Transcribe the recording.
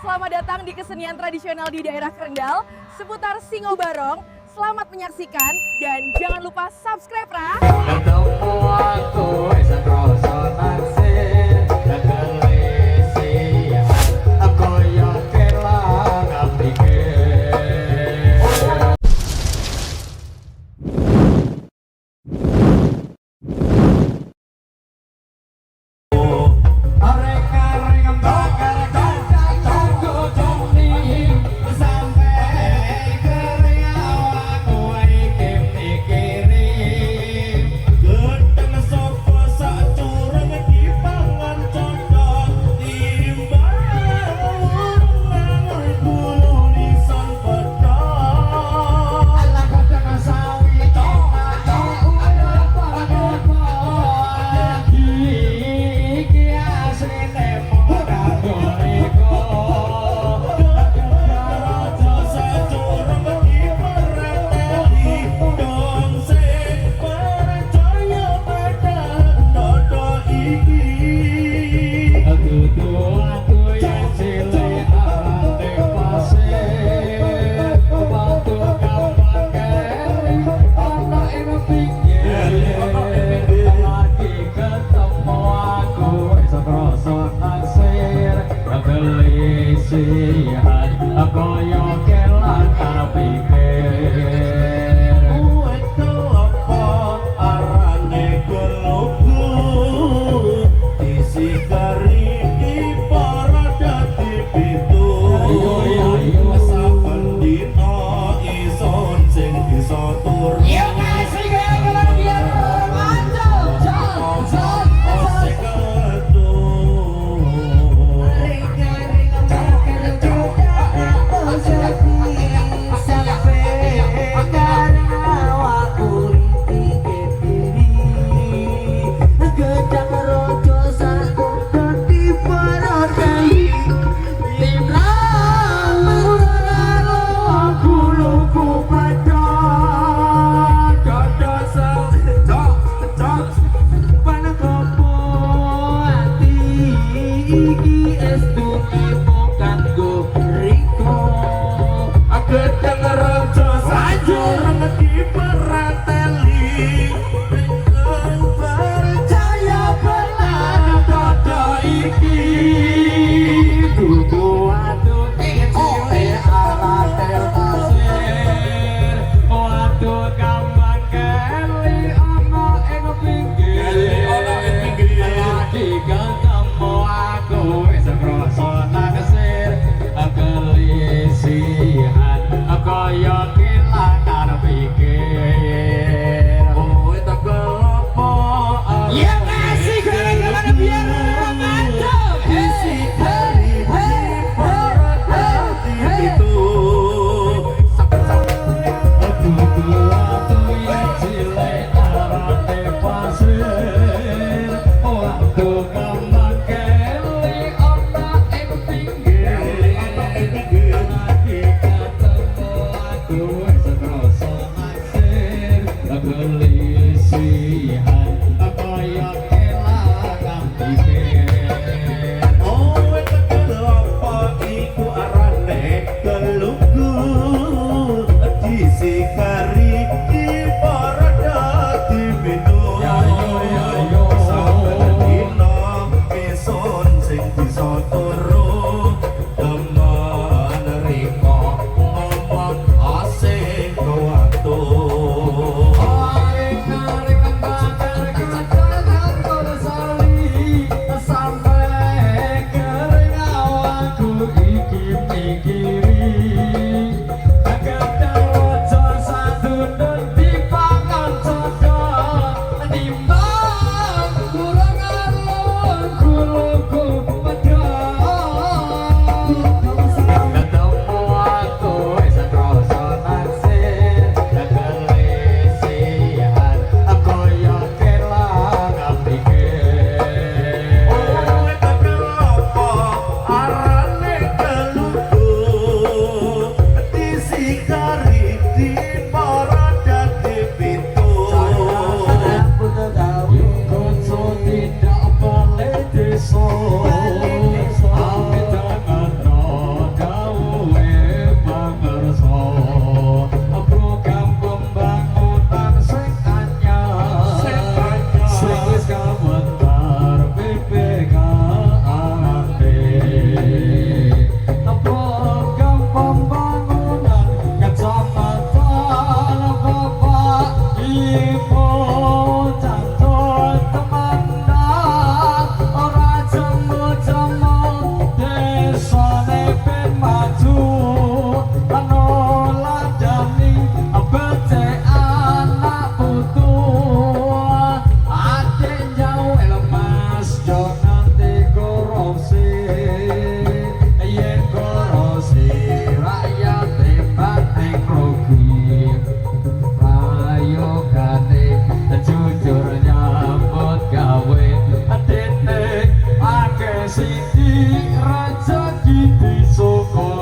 Selamat datang di kesenian tradisional di daerah Krendal seputar Singobarong. Selamat menyaksikan dan jangan lupa subscribe, Ra. Ketemu aku wis krasa naksir kekelisihan kaya kelangan pikir. Arek-arek bakar kacang kanggo geni sampe kering awakku iki mikiri. Gedeng sapa sak curang dipangan codot timbang wurung bulu lison pedhot. Ala kadang sawi iki asline ora riko. Raja sak curang dipereteli dong sing percaya padha dodo iki. Dudu aku yen cilik arane pasir watu gampang keri ana ing pinggir. Lagi ketemu aku wis krasa naksir kegelisihan kaya kelangan pikir. Uwit kelapa arane gelugu disikari dipara dadi pitu. Ayo, ayo. Saben dina ison sing bisa turu. Sing ketu. Gedeng raja sanjur diperateli ingkang percaya benar dodo iki. Dudu atu cilik arane pasir watu gampang keli ana ing pinggir. Ana ing pinggir. Lagi ketemu aku wis krasa naksir kelisihan kaya kelangan pikir. Kowe tak kelapa. Ya kasih gara-gara biar mantap. Disikari para dadi pitu. Dudu atu yen cilik arane pasir watu gampang keli ana ing pinggir. Lagi ketemu aku wis krasa naksir kelisihan kaya kelangan pikir. Kowe tak kelapa iku arane gelugu disikari para dadi pitu. Ya, yo, ya, yo. Saben dina esun sing bisa turu demen rika ngomong asing watu. Arek-arek bakar kacang sawi sampe kering awakku iki mikiri. Gedang raja sadunun dipangan codot nimbang kurang alun guluku pedhot. Ketemu aku wis krasa naksir kekelisihan kaya kelangan pikir. Kowe tak kelapa arane gelugu disikari dipara dadi pitu. Yukoso tidak boleh deso. Amit dengan Kok